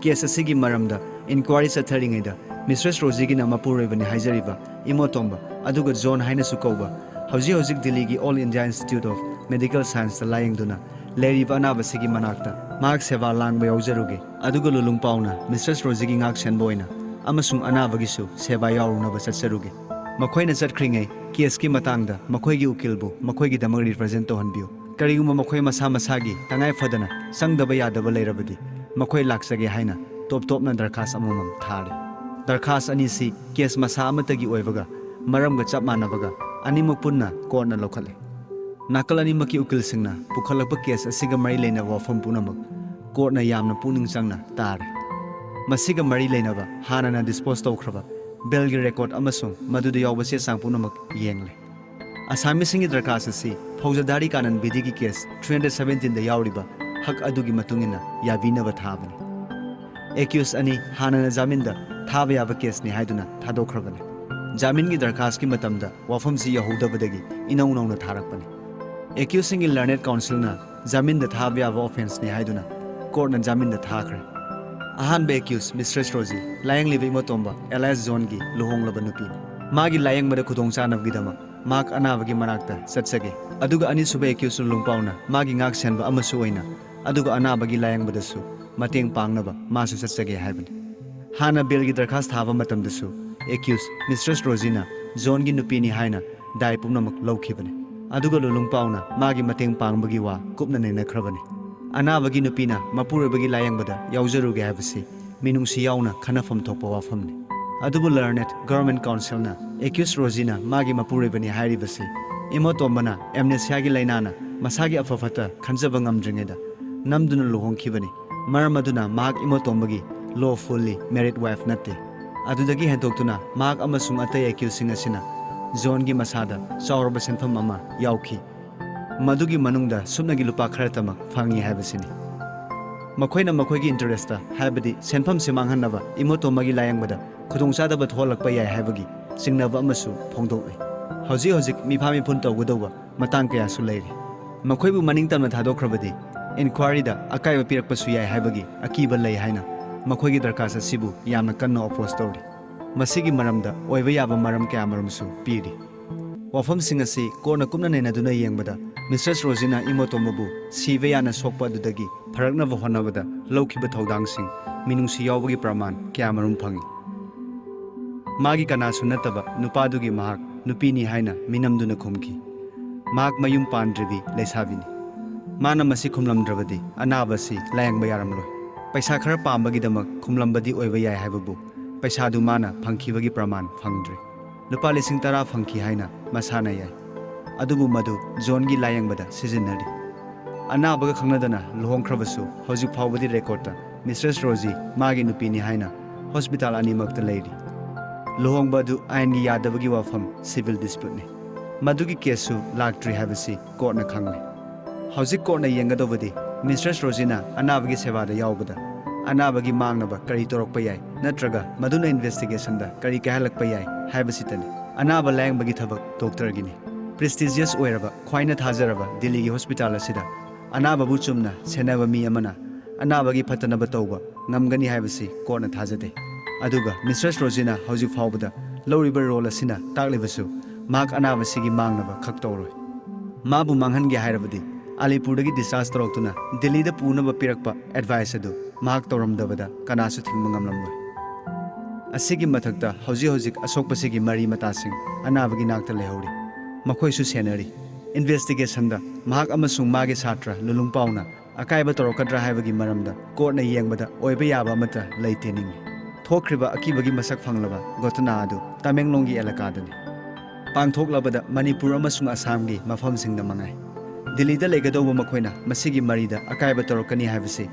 ꯀꯦꯁ ꯑꯁꯤꯒꯤ ꯃꯔꯝꯗ ꯏꯟꯀ꯭ꯋꯥꯏꯔꯤ ꯆꯠꯊꯔꯤꯉꯩꯗ ꯃꯤꯁꯇ꯭ꯔꯦꯁ ꯔꯣꯖꯤꯒꯤꯅ ꯃꯄꯨꯔꯣꯏꯕꯅꯤ ꯍꯥꯏꯖꯔꯤꯕ ꯏꯃꯣꯇꯣꯝꯕ, ꯑꯗꯨꯒ ꯖꯣꯟ ꯍꯥꯏꯅꯁꯨ ꯀꯧꯕ, ꯍꯧꯖꯤꯛ ꯍꯧꯖꯤꯛ ꯗꯤꯜꯂꯤꯒꯤ All India Institute of Medical Science ꯇ ꯂꯥꯌꯦꯡꯗꯨꯅ ꯂꯩꯔꯤꯕ ꯑꯅꯥꯕꯁꯤꯒꯤ ꯃꯅꯥꯛꯇ ꯃꯍꯥꯛ ꯁꯦꯕꯥ ꯂꯥꯡꯕ ꯌꯥꯎꯖꯔꯨꯒꯦ, ꯑꯗꯨꯒ ꯂꯨꯂꯨꯡꯄꯥꯎꯅ ꯃꯤꯁꯇ꯭ꯔꯦꯁ ꯔꯣꯖꯤꯒꯤ ꯉꯥꯛ ꯁꯦꯟꯕ ꯑꯣꯏꯅ ꯑꯃꯁꯨꯡ ꯑꯅꯥꯕꯒꯤꯁꯨ ꯁꯦꯕꯥ ꯌꯥꯎꯔꯨꯅꯕ ꯆꯠꯆꯔꯨꯒꯦ꯫ ꯃꯈꯣꯏꯅ ꯆꯠꯈ꯭ꯔꯤꯉꯩ ꯀꯦꯁꯀꯤ ꯃꯇꯥꯡꯗ ꯃꯈꯣꯏꯒꯤ ꯎꯀꯤꯜꯕꯨ ꯃꯈꯣꯏꯒꯤꯗꯃꯛ ꯔꯤꯄ꯭ꯔꯖꯦꯟ ꯇꯧꯍꯟꯕꯤꯌꯨ꯫ ꯀꯔꯤꯒꯨꯝꯕ ꯃꯈꯣꯏ ꯃꯁꯥ ꯃꯁꯥꯒꯤ ꯇꯉꯥꯏ ꯐꯗꯅ ꯆꯪꯗꯕ ꯌꯥꯗꯕ ꯂꯩꯔꯕꯗꯤ ꯃꯈꯣꯏ ꯂꯥꯛꯆꯒꯦ ꯍꯥꯏꯅ ꯇꯣꯞ ꯇꯣꯞꯅ ꯗꯔꯈꯥꯁ ꯑꯃꯃꯝ ꯊꯥꯔꯤ꯫ ꯗꯔꯈꯥꯁ ꯑꯅꯤꯁꯤ ꯀꯦꯁ ꯃꯁꯥ ꯑꯃꯠꯇꯒꯤ ꯑꯣꯏꯕꯒ ꯃꯔꯝꯒ ꯆꯞ ꯃꯥꯟꯅꯕꯒ ꯑꯅꯤꯃꯛ ꯄꯨꯟꯅ ꯀꯣꯔꯠꯅ ꯂꯧꯈꯠꯂꯦ꯫ ꯅꯥꯀꯜ ꯑꯅꯤꯃꯛꯀꯤ ꯎꯀꯤꯜꯁꯤꯡꯅ ꯄꯨꯈꯠꯂꯛꯄ ꯀꯦꯁ ꯑꯁꯤꯒ ꯃꯔꯤ ꯂꯩꯅꯕ ꯋꯥꯐꯝ ꯄꯨꯝꯅꯃꯛ ꯀꯣꯔꯠꯅ ꯌꯥꯝꯅ ꯄꯨꯛꯅꯤꯡ ꯆꯪꯅ ꯇꯥꯔꯦ꯫ ꯃꯁꯤꯒ ꯃꯔꯤ ꯂꯩꯅꯕ ꯍꯥꯟꯅꯅ ꯗꯤꯁꯄꯣꯖ ꯇꯧꯈ꯭ꯔꯕ ꯕꯦꯜꯒꯤ ꯔꯦꯀꯣꯔꯗ ꯑꯃꯁꯨꯡ ꯃꯗꯨꯗ ꯌꯥꯎꯕ ꯆꯦ ꯆꯥꯡ ꯄꯨꯝꯅꯃꯛ ꯌꯦꯡꯂꯦ꯫ ꯑꯁꯥꯃꯤꯁꯤꯡꯒꯤ ꯗꯔꯈꯥꯁ ꯑꯁꯤ ꯐꯧꯖꯗꯥꯔꯤ Kanan ꯕꯤꯙꯤꯒꯤ case three hundred seventeen ꯗ ꯌꯥꯎꯔꯤꯕ ꯍꯛ ꯑꯗꯨꯒꯤ ꯃꯇꯨꯡ ꯏꯟꯅ ꯌꯥꯕꯤꯅꯕ ꯊꯥꯕꯅꯤ꯫ ꯑꯦꯀ꯭ꯌꯨꯁ ꯑꯅꯤ ꯍꯥꯟꯅꯅ ꯖꯥꯃꯤꯟꯗ ꯊꯥꯕ ꯌꯥꯕ ꯀꯦꯁꯅꯤ ꯍꯥꯏꯗꯨꯅ ꯊꯥꯗꯣꯛꯈ꯭ꯔꯕꯅꯤ꯫ ꯖꯥꯃꯤꯟꯒꯤ ꯗꯔꯈꯥꯁꯀꯤ ꯃꯇꯝꯗ ꯋꯥꯐꯝꯁꯤ ꯌꯧꯍꯧꯗꯕꯗꯒꯤ ꯏꯅꯧ ꯅꯧꯅ ꯊꯥꯔꯛꯄꯅꯤ꯫ ꯑꯦꯀ꯭ꯌꯨꯁꯁꯤꯡꯒꯤ ꯂꯔꯅꯦꯗ ꯀꯥꯎꯟꯁꯤꯜꯅ ꯖꯥꯃꯤꯟꯗ ꯊꯥꯕ ꯌꯥꯕ ꯑꯣꯐꯦꯟꯁꯅꯤ ꯍꯥꯏꯗꯨꯅ ꯀꯣꯔꯠꯅ ꯖꯥꯃꯤꯟꯗ ꯊꯥꯈ꯭ꯔꯦ꯫ ꯑꯍꯥꯟꯕ ꯑꯦꯀ꯭ꯌꯨꯁ ꯃꯤꯁꯇ꯭ꯔꯦꯁ ꯔꯣꯖꯤ, ꯂꯥꯌꯦꯡꯂꯤꯕ ꯏꯃꯣꯇꯣꯝꯕ ꯑꯦꯂꯥꯏꯁ ꯖꯣꯟꯒꯤ ꯂꯨꯍꯣꯡꯂꯕ ꯅꯨꯄꯤꯅꯤ꯫ ꯃꯥꯒꯤ ꯂꯥꯌꯦꯡꯕꯗ ꯈꯨꯗꯣꯡꯆꯥꯅꯕꯒꯤꯗꯃꯛ ꯃꯍꯥꯛ ꯑꯅꯥꯕꯒꯤ ꯃꯅꯥꯛꯇ ꯆꯠꯆꯒꯦ꯫ ꯑꯗꯨꯒ ꯑꯅꯤꯁꯨꯕ ꯑꯦꯀ꯭ꯌꯨꯁ ꯂꯨꯂꯨꯡꯄꯥꯎꯅ ꯃꯥꯒꯤ ꯉꯥꯛ ꯁꯦꯟꯕ ꯑꯃꯁꯨ ꯑꯣꯏꯅ ꯑꯗꯨꯒ ꯑꯅꯥꯕꯒꯤ ꯂꯥꯌꯦꯡꯕꯗꯁꯨ ꯃꯇꯦꯡ ꯄꯥꯡꯅꯕ ꯃꯥꯁꯨ ꯆꯠꯆꯒꯦ ꯍꯥꯏꯕꯅꯤ꯫ ꯍꯥꯟꯅ ꯕꯦꯜꯒꯤ ꯗꯔꯈꯥꯁ ꯊꯥꯕ ꯃꯇꯝꯗꯁꯨ ꯑꯦꯀ꯭ꯌꯨꯁ ꯃꯤꯁꯇ꯭ꯔꯦꯁ ꯔꯣꯖꯤꯅ ꯖꯣꯟꯒꯤ ꯅꯨꯄꯤꯅꯤ ꯍꯥꯏꯅ ꯗꯥꯏ ꯄꯨꯝꯅꯃꯛ ꯂꯧꯈꯤꯕꯅꯤ꯫ ꯑꯗꯨꯒ ꯂꯨꯂꯨꯡꯄꯥꯎꯅ ꯃꯥꯒꯤ ꯃꯇꯦꯡ ꯄꯥꯡꯕꯒꯤ ꯋꯥ ꯀꯨꯞꯅ ꯅꯩꯅꯈ꯭ꯔꯕꯅꯤ꯫ ꯑꯅꯥꯕꯒꯤ ꯅꯨꯄꯤꯅ ꯃꯄꯨꯔꯣꯏꯕꯒꯤ ꯂꯥꯌꯦꯡꯕꯗ ꯌꯥꯎꯖꯔꯨꯒꯦ ꯍꯥꯏꯕꯁꯤ ꯃꯤꯅꯨꯡꯁꯤ ꯌꯥꯎꯅ ꯈꯟꯅꯐꯝ ꯊꯣꯛꯄ ꯋꯥꯐꯝꯅꯤ꯫ ꯑꯗꯨꯕꯨ ꯂꯔꯅꯦꯗ ꯒꯚꯔꯟꯃꯦꯟꯠ ꯀꯥꯎꯟꯁꯤꯜꯅ ꯑꯦꯀ꯭ꯌꯨꯁ ꯔꯣꯖꯤꯅ ꯃꯥꯒꯤ ꯃꯄꯨꯔꯣꯏꯕꯅꯤ ꯍꯥꯏꯔꯤꯕꯁꯤ ꯏꯃꯣꯇꯣꯝꯕꯅ ꯑꯦꯝꯅꯦꯁꯤꯌꯥꯒꯤ ꯂꯥꯏꯅꯥꯅ ꯃꯁꯥꯒꯤ ꯑꯐ ꯐꯠꯇ ꯈꯟꯖꯕ ꯉꯝꯗ꯭ꯔꯤꯉꯩꯗ ꯅꯝꯗꯨꯅ ꯂꯨꯍꯣꯡꯈꯤꯕꯅꯤ꯫ ꯃꯔꯝ ꯑꯗꯨꯅ ꯃꯍꯥꯛ ꯏꯃꯣꯇꯣꯝꯕꯒꯤ ꯂꯣꯐꯨꯜꯂꯤ ꯃꯦꯔꯤꯠ ꯋꯥꯏꯐ ꯅꯠꯇꯦ꯫ ꯑꯗꯨꯗꯒꯤ ꯍꯦꯟꯗꯣꯛꯇꯨꯅ ꯃꯍꯥꯛ ꯑꯃꯁꯨꯡ ꯑꯇꯩ ꯑꯦꯀ꯭ꯌꯨꯁꯁꯤꯡ ꯑꯁꯤꯅ ꯖꯣꯟꯒꯤ ꯃꯁꯥꯗ ꯆꯥꯎꯔꯕ ꯁꯦꯟꯐꯝ ꯑꯃ ꯌꯥꯎꯈꯤ꯫ ꯃꯗꯨꯒꯤ ꯃꯅꯨꯡꯗ ꯁꯨꯞꯅꯒꯤ ꯂꯨꯄꯥ ꯈꯔꯇꯃꯛ ꯐꯪꯏ ꯍꯥꯏꯕꯁꯤꯅꯤ꯫ ꯃꯈꯣꯏꯅ ꯃꯈꯣꯏꯒꯤ ꯏꯟꯇꯔꯦꯁꯇ, ꯍꯥꯏꯕꯗꯤ ꯁꯦꯟꯐꯝꯁꯤ ꯃꯥꯡꯍꯟꯅꯕ ꯏꯃꯣꯇꯣꯝꯕꯒꯤ ꯂꯥꯌꯦꯡꯕꯗ ꯈꯨꯗꯣꯡꯆꯥꯗꯕ ꯊꯣꯛꯍꯜꯂꯛꯄ ꯌꯥꯏ ꯍꯥꯏꯕꯒꯤ ꯆꯤꯡꯅꯕ ꯑꯃꯁꯨ ꯐꯣꯡꯗꯣꯛꯂꯤ꯫ ꯍꯧꯖꯤꯛ ꯍꯧꯖꯤꯛ ꯃꯤꯐꯥ ꯃꯤꯄꯨꯟ ꯇꯧꯒꯗꯧꯕ ꯃꯇꯥꯡ ꯀꯌꯥꯁꯨ ꯂꯩꯔꯤ꯫ ꯃꯈꯣꯏꯕꯨ ꯃꯅꯤꯡ ꯇꯝꯅ ꯊꯥꯗꯣꯛꯈ꯭ꯔꯕꯗꯤ ꯏꯟꯀ꯭ꯋꯥꯔꯤꯗ ꯑꯀꯥꯏꯕ ꯄꯤꯔꯛꯄꯁꯨ ꯌꯥꯏ ꯍꯥꯏꯕꯒꯤ ꯑꯀꯤꯕ ꯂꯩ ꯍꯥꯏꯅ ꯃꯈꯣꯏꯒꯤ ꯗꯔꯈꯥꯁ ꯑꯁꯤꯕꯨ ꯌꯥꯝꯅ ꯀꯟꯅ ꯑꯣꯄꯣꯖ ꯇꯧꯔꯤ꯫ ꯃꯁꯤꯒꯤ ꯃꯔꯝꯗ ꯑꯣꯏꯕ ꯌꯥꯕ ꯃꯔꯝ ꯀꯌꯥꯃꯔꯨꯝꯁꯨ ꯄꯤꯔꯤ꯫ ꯋꯥꯐꯝꯁꯤꯡ ꯑꯁꯤ ꯀꯣꯔꯠꯅ ꯀꯨꯞꯅ ꯅꯩꯅꯗꯨꯅ ꯌꯦꯡꯕꯗ ꯃꯤꯁꯦꯁ ꯔꯣꯖꯤꯅ ꯏꯃꯣꯇꯣꯝꯕꯕꯨ ꯁꯤꯕ ꯌꯥꯅ ꯁꯣꯛꯄ ꯑꯗꯨꯗꯒꯤ ꯐꯔꯛꯅꯕ ꯍꯣꯠꯅꯕꯗ ꯂꯧꯈꯤꯕ ꯊꯧꯗꯥꯡꯁꯤꯡ ꯃꯤꯅꯨꯡꯁꯤ ꯌꯥꯎꯕꯒꯤ ꯄ꯭ꯔꯃꯥꯟ ꯀꯌꯥꯃꯔꯨꯝ ꯐꯪꯏ꯫ ꯃꯥꯒꯤ ꯀꯅꯥꯁꯨ ꯅꯠꯇꯕ ꯅꯨꯄꯥꯗꯨꯒꯤ ꯃꯍꯥꯛ ꯅꯨꯄꯤꯅꯤ ꯍꯥꯏꯅ ꯃꯤꯅꯝꯗꯨꯅ ꯈꯨꯝꯈꯤ꯫ ꯃꯍꯥꯛ ꯃꯌꯨꯝ ꯄꯥꯟꯗ꯭ꯔꯤꯕꯤ ꯂꯩꯁꯥꯕꯤꯅꯤ꯫ ꯃꯥꯅ ꯃꯁꯤ ꯈꯨꯝꯂꯝꯗ꯭ꯔꯕꯗꯤ ꯑꯅꯥꯕ ꯑꯁꯤ ꯂꯥꯌꯦꯡꯕ ꯌꯥꯔꯝꯂꯣꯏ꯫ ꯄꯩꯁꯥ ꯈꯔ ꯄꯥꯝꯕꯒꯤꯗꯃꯛ ꯈꯨꯝꯂꯝꯕꯗꯤ ꯑꯣꯏꯕ ꯌꯥꯏ ꯍꯥꯏꯕꯕꯨ ꯄꯩꯁꯥꯗꯨ ꯃꯥꯅ ꯐꯪꯈꯤꯕꯒꯤ ꯄ꯭ꯔꯃꯥꯟ ꯐꯪꯗ꯭ꯔꯤ꯫ ꯂꯨꯄꯥ ꯂꯤꯁꯤꯡ ꯇꯔꯥ ꯐꯪꯈꯤ ꯍꯥꯏꯅ ꯃꯁꯥꯅ ꯌꯥꯏ꯫ ꯑꯗꯨꯕꯨ ꯃꯗꯨ ꯖꯣꯟꯒꯤ ꯂꯥꯌꯦꯡꯕꯗ ꯁꯤꯖꯤꯟꯅꯔꯤ꯫ ꯑꯅꯥꯕꯒ ꯈꯪꯅꯗꯅ ꯂꯨꯍꯣꯡꯈ꯭ꯔꯕꯁꯨ ꯍꯧꯖꯤꯛ ꯐꯥꯎꯕꯗꯤ ꯔꯦꯀꯣꯔꯗꯇ ꯃꯤꯁ꯭ꯔꯦꯁ ꯔꯣꯖꯤ ꯃꯥꯒꯤ ꯅꯨꯄꯤꯅꯤ ꯍꯥꯏꯅ ꯍꯣꯁꯄꯤꯇꯥꯜ ꯑꯅꯤꯃꯛꯇ ꯂꯩꯔꯤ꯫ ꯂꯨꯍꯣꯡꯕ ꯑꯗꯨ ꯑꯥꯏꯟꯒꯤ ꯌꯥꯗꯕꯒꯤ ꯋꯥꯐꯝ, ꯁꯤꯚꯤꯜ ꯗꯤꯁꯄ꯭ꯌꯨꯠꯅꯤ꯫ ꯃꯗꯨꯒꯤ ꯀꯦꯁꯁꯨ ꯂꯥꯛꯇ꯭ꯔꯤ ꯍꯥꯏꯕꯁꯤ ꯀꯣꯔꯠꯅ ꯈꯪꯂꯦ꯫ ꯍꯧꯖꯤꯛ ꯀꯣꯔꯠꯅ ꯌꯦꯡꯒꯗꯧꯕꯗꯤ ꯃꯤꯁ꯭ꯔꯦꯁ ꯔꯣꯖꯤꯅ ꯑꯅꯥꯕꯒꯤ ꯁꯦꯕꯥꯗ ꯌꯥꯎꯕꯗ ꯑꯅꯥꯕꯒꯤ ꯃꯥꯡꯅꯕ ꯀꯔꯤ ꯇꯧꯔꯛꯄ ꯌꯥꯏ, ꯅꯠꯇ꯭ꯔꯒ ꯃꯗꯨꯅ ꯏꯟꯚꯦꯁꯇꯤꯒꯦꯁꯟꯗ ꯀꯔꯤ ꯀꯥꯏꯍꯜꯂꯛꯄ ꯌꯥꯏ ꯍꯥꯏꯕꯁꯤꯇꯅꯤ꯫ ꯑꯅꯥꯕ ꯂꯥꯌꯦꯡꯕꯒꯤ ꯊꯕꯛ ꯗꯣꯛꯇꯔꯒꯤꯅꯤ꯫ ꯄ꯭ꯔꯦꯁꯇꯤꯖꯤꯌꯁ ꯑꯣꯏꯔꯕ, ꯈ꯭ꯋꯥꯏꯅ ꯊꯥꯖꯔꯕ ꯗꯤꯜꯂꯤꯒꯤ ꯍꯣꯁꯄꯤꯇꯥꯜ ꯑꯁꯤꯗ ꯑꯅꯥꯕꯕꯨ ꯆꯨꯝꯅ ꯁꯦꯟꯅꯕ ꯃꯤ ꯑꯃꯅ ꯑꯅꯥꯕꯒꯤ ꯐꯠꯇꯅꯕ ꯇꯧꯕ ꯉꯝꯒꯅꯤ ꯍꯥꯏꯕꯁꯤ ꯀꯣꯔꯠꯅ ꯊꯥꯖꯗꯦ꯫ ꯑꯗꯨꯒ ꯃꯤꯁ꯭ꯔꯦꯁ ꯔꯣꯖꯤꯅ ꯍꯧꯖꯤꯛ ꯐꯥꯎꯕꯗ ꯂꯧꯔꯤꯕ ꯔꯣꯜ ꯑꯁꯤꯅ ꯇꯥꯛꯂꯤꯕꯁꯨ ꯃꯍꯥꯛ ꯑꯅꯥꯕꯁꯤꯒꯤ ꯃꯥꯡꯅꯕ ꯈꯛ ꯇꯧꯔꯣꯏ꯫ ꯃꯥꯕꯨ ꯃꯥꯡꯍꯟꯒꯦ ꯍꯥꯏꯔꯕꯗꯤ ꯑꯂꯤꯄꯨꯔꯗꯒꯤ ꯗꯤꯁꯆꯥꯔꯖ ꯇꯧꯔꯛꯇꯨꯅ ꯗꯤꯜꯂꯤꯗ ꯄꯨꯅꯕ ꯄꯤꯔꯛꯄ ꯑꯦꯗꯚꯥꯏꯁ ꯑꯗꯨ ꯃꯍꯥꯛ ꯇꯧꯔꯝꯗꯕꯗ ꯀꯅꯥꯁꯨ ꯊꯤꯡꯕ ꯉꯝꯂꯝꯂꯣꯏ꯫ ꯑꯁꯤꯒꯤ ꯃꯊꯛꯇ ꯍꯧꯖꯤꯛ ꯍꯧꯖꯤꯛ ꯑꯁꯣꯛꯄꯁꯤꯒꯤ ꯃꯔꯤ ꯃꯇꯥꯁꯤꯡ ꯑꯅꯥꯕꯒꯤ ꯅꯥꯛꯇ ꯂꯩꯍꯧꯔꯤ꯫ ꯃꯈꯣꯏꯁꯨ ꯁꯦꯟꯅꯔꯤ꯫ ꯏꯟꯚꯦꯁꯇꯤꯒꯦꯁꯟꯗ ꯃꯍꯥꯛ ꯑꯃꯁꯨꯡ ꯃꯥꯒꯤ ꯁꯥꯇ꯭ꯔ ꯂꯨꯂꯨꯡꯄꯥꯎꯅ ꯑꯀꯥꯏꯕ ꯇꯧꯔꯛꯀꯗ꯭ꯔꯥ ꯍꯥꯏꯕꯒꯤ ꯃꯔꯝꯗ ꯀꯣꯔꯠꯅ ꯌꯦꯡꯕꯗ ꯑꯣꯏꯕ ꯌꯥꯕ ꯑꯃꯠꯇ ꯂꯩꯇꯦ ꯅꯤꯡꯏ꯫ ꯊꯣꯛꯈ꯭ꯔꯤꯕ ꯑꯀꯤꯕꯒꯤ ꯃꯁꯛ ꯐꯪꯂꯕ ꯘꯣꯇꯅꯥ ꯑꯗꯨ ꯇꯃꯦꯡꯂꯣꯡꯒꯤ ꯑꯦꯂꯥꯀꯥꯗꯅꯤ꯫ ꯄꯥꯡꯊꯣꯛꯂꯕꯗ ꯃꯅꯤꯄꯨꯔ ꯑꯃꯁꯨꯡ ꯑꯁꯥꯝꯒꯤ ꯃꯐꯝꯁꯤꯡꯗ ꯃꯉꯥꯏ꯫ ꯗꯤꯜꯂꯤꯗ ꯂꯩꯒꯗꯧꯕ ꯃꯈꯣꯏꯅ ꯃꯁꯤꯒꯤ ꯃꯔꯤꯗ ꯑꯀꯥꯏꯕ ꯇꯧꯔꯛꯀꯅꯤ ꯍꯥꯏꯕꯁꯤ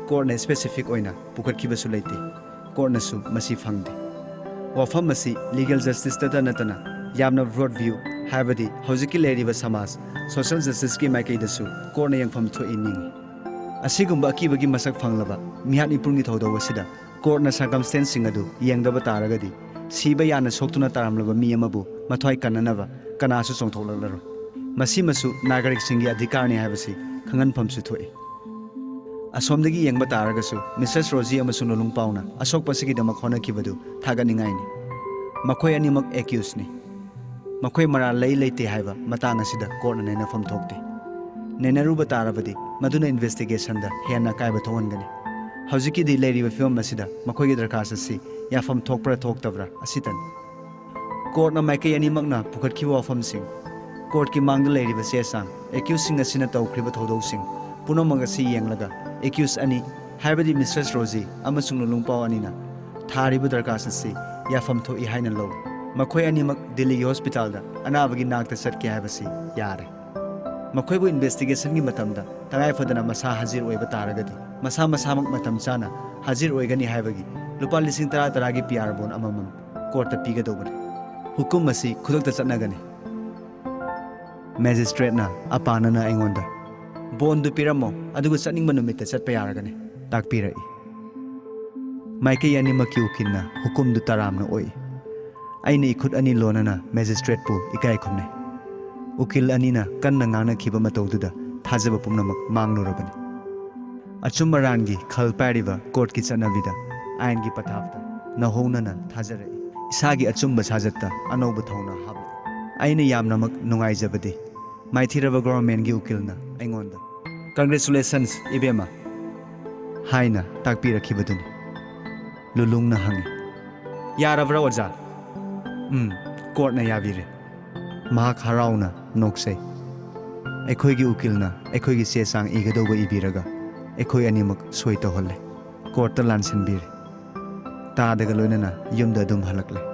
ꯀꯣꯔꯠꯅ ꯁ꯭ꯄꯦꯁꯤꯐꯤꯛ ꯑꯣꯏꯅ ꯄꯨꯈꯠꯈꯤꯕꯁꯨ ꯂꯩꯇꯦ꯫ ꯀꯣꯔꯠꯅꯁꯨ ꯃꯁꯤ ꯐꯪꯗꯦ꯫ ꯋꯥꯐꯝ ꯑꯁꯤ ꯂꯤꯒꯦꯜ ꯖꯁꯇꯤꯁꯇꯇ ꯅꯠꯇꯅ ꯌꯥꯝꯅ ꯕ꯭ꯔꯣꯗ ꯚ꯭ꯌꯨ, ꯍꯥꯏꯕꯗꯤ ꯍꯧꯖꯤꯛꯀꯤ ꯂꯩꯔꯤꯕ ꯁꯃꯥꯖ, ꯁꯣꯁꯤꯌꯦꯜ ꯖꯁꯇꯤꯁꯀꯤ ꯃꯥꯏꯀꯩꯗꯁꯨ ꯀꯣꯔꯠꯅ ꯌꯦꯡꯐꯝ ꯊꯣꯛꯏ ꯅꯤꯡꯏ꯫ ꯑꯁꯤꯒꯨꯝꯕ ꯑꯀꯤꯕꯒꯤ ꯃꯁꯛ ꯐꯪꯂꯕ ꯃꯤꯍꯥꯠ ꯃꯤꯄꯨꯟꯒꯤ ꯊꯧꯗꯧ ꯑꯁꯤꯗ ꯀꯣꯔꯠꯅ ꯁꯔꯀꯝꯁꯇꯦꯟꯁꯁꯤꯡ ꯑꯗꯨ ꯌꯦꯡꯗꯕ ꯇꯥꯔꯒꯗꯤ ꯁꯤꯕ ꯌꯥꯅ ꯁꯣꯛꯇꯨꯅ ꯇꯥꯔꯝꯂꯕ ꯃꯤ ꯑꯃꯕꯨ ꯃꯊ꯭ꯋꯥꯏ ꯀꯟꯅꯅꯕ ꯀꯅꯥꯁꯨ ꯆꯣꯡꯊꯣꯛꯂꯛꯂꯔꯣꯏ꯫ ꯃꯁꯤꯃꯁꯨ ꯅꯥꯒꯔꯤꯛꯁꯤꯡꯒꯤ ꯑꯙꯤꯀꯥꯔꯅꯤ ꯍꯥꯏꯕꯁꯤ ꯈꯪꯍꯟꯐꯝꯁꯨ ꯊꯣꯛꯏ꯫ ꯑꯁꯣꯝꯗꯒꯤ ꯌꯦꯡꯕ ꯇꯥꯔꯒꯁꯨ ꯃꯤꯁꯦꯁ ꯔꯣꯖꯤ ꯑꯃꯁꯨꯡ ꯂꯨꯂꯨꯡꯄꯥꯎꯅ ꯑꯁꯣꯛꯄꯁꯤꯒꯤꯗꯃꯛ ꯍꯣꯠꯅꯈꯤꯕꯗꯨ ꯊꯥꯒꯠꯅꯤꯡꯉꯥꯏꯅꯤ꯫ ꯃꯈꯣꯏ ꯑꯅꯤꯃꯛ ꯑꯦꯀ꯭ꯌꯨꯁꯅꯤ꯫ ꯃꯈꯣꯏ ꯃꯔꯥꯜ ꯂꯩ ꯂꯩꯇꯦ ꯍꯥꯏꯕ ꯃꯇꯥꯡ ꯑꯁꯤꯗ ꯀꯣꯔꯠꯅ ꯅꯩꯅꯐꯝ ꯊꯣꯛꯇꯦ꯫ ꯅꯩꯅꯔꯨꯕ ꯇꯥꯔꯕꯗꯤ ꯃꯗꯨꯅ ꯏꯟꯚꯦꯁꯇꯤꯒꯦꯁꯟꯗ ꯍꯦꯟꯅ ꯑꯀꯥꯏꯕ ꯊꯣꯛꯍꯟꯒꯅꯤ꯫ ꯍꯧꯖꯤꯛꯀꯤꯗꯤ ꯂꯩꯔꯤꯕ ꯐꯤꯕꯝ ꯑꯁꯤꯗ ꯃꯈꯣꯏꯒꯤ ꯗꯔꯈꯥꯁ ꯑꯁꯤ ꯌꯥꯐꯝ ꯊꯣꯛꯄ꯭ꯔꯥ ꯊꯣꯛꯇꯕ꯭ꯔꯥ ꯑꯁꯤꯇꯅꯤ꯫ ꯀꯣꯔꯠꯅ ꯃꯥꯏꯀꯩ ꯑꯅꯤꯃꯛꯅ ꯄꯨꯈꯠꯈꯤꯕ ꯋꯥꯐꯝꯁꯤꯡ, ꯀꯣꯔꯠꯀꯤ ꯃꯥꯡꯗ ꯂꯩꯔꯤꯕ ꯆꯦ ꯆꯥꯡ, ꯑꯦꯀ꯭ꯌꯨꯁꯁꯤꯡ ꯑꯁꯤꯅ ꯇꯧꯈ꯭ꯔꯤꯕ ꯊꯧꯗꯧꯁꯤꯡ ꯄꯨꯝꯅꯃꯛ ꯑꯁꯤ ꯌꯦꯡꯂꯒ ꯑꯦꯀ꯭ꯌꯨꯁ ꯑꯅꯤ, ꯍꯥꯏꯕꯗꯤ ꯃꯤꯁꯦꯁ ꯔꯣꯖꯤ ꯑꯃꯁꯨꯡ ꯂꯨꯂꯨꯡꯄꯥꯎ ꯑꯅꯤꯅ ꯊꯥꯔꯤꯕ ꯗꯔꯈꯥꯁ ꯑꯁꯤ ꯌꯥꯐꯝ ꯊꯣꯛꯏ ꯍꯥꯏꯅ ꯂꯧꯏ꯫ ꯃꯈꯣꯏ ꯑꯅꯤꯃꯛ ꯗꯤꯜꯂꯤꯒꯤ ꯍꯣꯁꯄꯤꯇꯥꯜꯗ ꯑꯅꯥꯕꯒꯤ ꯅꯥꯛꯇ ꯆꯠꯀꯦ ꯍꯥꯏꯕꯁꯤ ꯌꯥꯔꯦ꯫ ꯃꯈꯣꯏꯕꯨ ꯏꯟꯚꯦꯁꯇꯤꯒꯦꯁꯟꯒꯤ ꯃꯇꯝꯗ ꯇꯉꯥꯏ ꯐꯗꯅ ꯃꯁꯥ ꯍꯥꯖꯤꯔ ꯑꯣꯏꯕ ꯇꯥꯔꯒꯗꯤ, ꯃꯁꯥ ꯃꯁꯥꯃꯛ ꯃꯇꯝ ꯆꯥꯅ ꯍꯥꯖꯤꯔ ꯑꯣꯏꯒꯅꯤ ꯍꯥꯏꯕꯒꯤ ꯂꯨꯄꯥ ꯂꯤꯁꯤꯡ ꯇꯔꯥ ꯇꯔꯥꯒꯤ ꯄꯤ ꯑꯥꯔ ꯕꯣꯟ ꯑꯃꯃꯝ ꯀꯣꯔꯠꯇ ꯄꯤꯒꯗꯧꯕꯅꯤ꯫ ꯍꯨꯀꯨꯝ ꯑꯁꯤ ꯈꯨꯗꯛꯇ ꯆꯠꯅꯒꯅꯤ꯫ ꯃꯦꯖꯤꯁꯇ꯭ꯔꯦꯠꯅ ꯑꯄꯥꯅꯅ ꯑꯩꯉꯣꯟꯗ, "ꯕꯣꯟꯗꯨ ꯄꯤꯔꯝꯃꯣ, ꯑꯗꯨꯒ ꯆꯠꯅꯤꯡꯕ ꯅꯨꯃꯤꯠꯇ ꯆꯠꯄ ꯌꯥꯔꯒꯅꯤ," ꯇꯥꯛꯄꯤꯔꯛꯏ꯫ ꯃꯥꯏꯀꯩ ꯑꯅꯤꯃꯛꯀꯤ ꯎꯀꯤꯜꯅ ꯍꯨꯀꯨꯝꯗꯨ ꯇꯔꯥꯝꯅ ꯑꯣꯛꯏ꯫ ꯑꯩꯅ ꯏꯈꯨꯠ ꯑꯅꯤ ꯂꯣꯟꯅꯅ ꯃꯦꯖꯤꯁꯇ꯭ꯔꯦꯠꯄꯨ ꯏꯀꯥꯏ ꯈꯨꯝꯅꯩ꯫ ꯎꯀꯤꯜ ꯑꯅꯤꯅ ꯀꯟꯅ ꯉꯥꯡꯅꯈꯤꯕ ꯃꯇꯧꯗꯨꯗ ꯊꯥꯖꯕ ꯄꯨꯝꯅꯃꯛ ꯃꯥꯡꯂꯨꯔꯕꯅꯤ꯫ ꯑꯆꯨꯝ ꯑꯔꯥꯟꯒꯤ ꯈꯜ ꯄꯥꯏꯔꯤꯕ ꯀꯣꯔꯠꯀꯤ ꯆꯠꯅꯕꯤꯗ, ꯑꯥꯏꯟꯒꯤ ꯄꯊꯥꯞꯇ ꯅꯧꯍꯧꯅꯅ ꯊꯥꯖꯔꯛꯏ꯫ ꯏꯁꯥꯒꯤ ꯑꯆꯨꯝꯕ ꯁꯥꯖꯠꯇ ꯑꯅꯧꯕ ꯊꯧꯅꯥ ꯍꯥꯞꯂꯛꯏ꯫ ꯑꯩꯅ ꯌꯥꯝꯅꯃꯛ ꯅꯨꯡꯉꯥꯏꯖꯕꯗꯤ, ꯃꯥꯏꯊꯤꯔꯕ ꯒꯣꯚꯔꯟꯃꯦꯟꯠꯀꯤ ꯎꯀꯤꯜꯅ ꯑꯩꯉꯣꯟꯗ, "Congratulations, ꯏꯕꯦꯝꯃ," ꯍꯥꯏꯅ ꯇꯥꯛꯄꯤꯔꯛꯈꯤꯕꯗꯨꯅꯤ꯫ ꯂꯨꯂꯨꯡꯅ ꯍꯪꯉꯤ, "ꯌꯥꯔꯕ꯭ꯔꯥ, ꯑꯣꯖꯥ?" "ꯎꯝ, ꯀꯣꯔꯠꯅ ꯌꯥꯕꯤꯔꯦ꯫" ꯃꯍꯥꯛ ꯍꯔꯥꯎꯅ ꯅꯣꯛꯆꯩ꯫ ꯑꯩꯈꯣꯏꯒꯤ ꯎꯀꯤꯜꯅ ꯑꯩꯈꯣꯏꯒꯤ ꯆꯦ ꯆꯥꯡ ꯏꯒꯗꯧꯕ ꯏꯕꯤꯔꯒ ꯑꯩꯈꯣꯏ ꯑꯅꯤꯃꯛ ꯁꯣꯏ ꯇꯧꯍꯜꯂꯦ꯫ ꯀꯣꯔꯠꯇ ꯂꯥꯟꯁꯤꯟꯕꯤꯔꯦ꯫ ꯇꯥꯗꯒ ꯂꯣꯏꯅꯅ ꯌꯨꯝꯗ ꯑꯗꯨꯝ ꯍꯜꯂꯛꯂꯦ꯫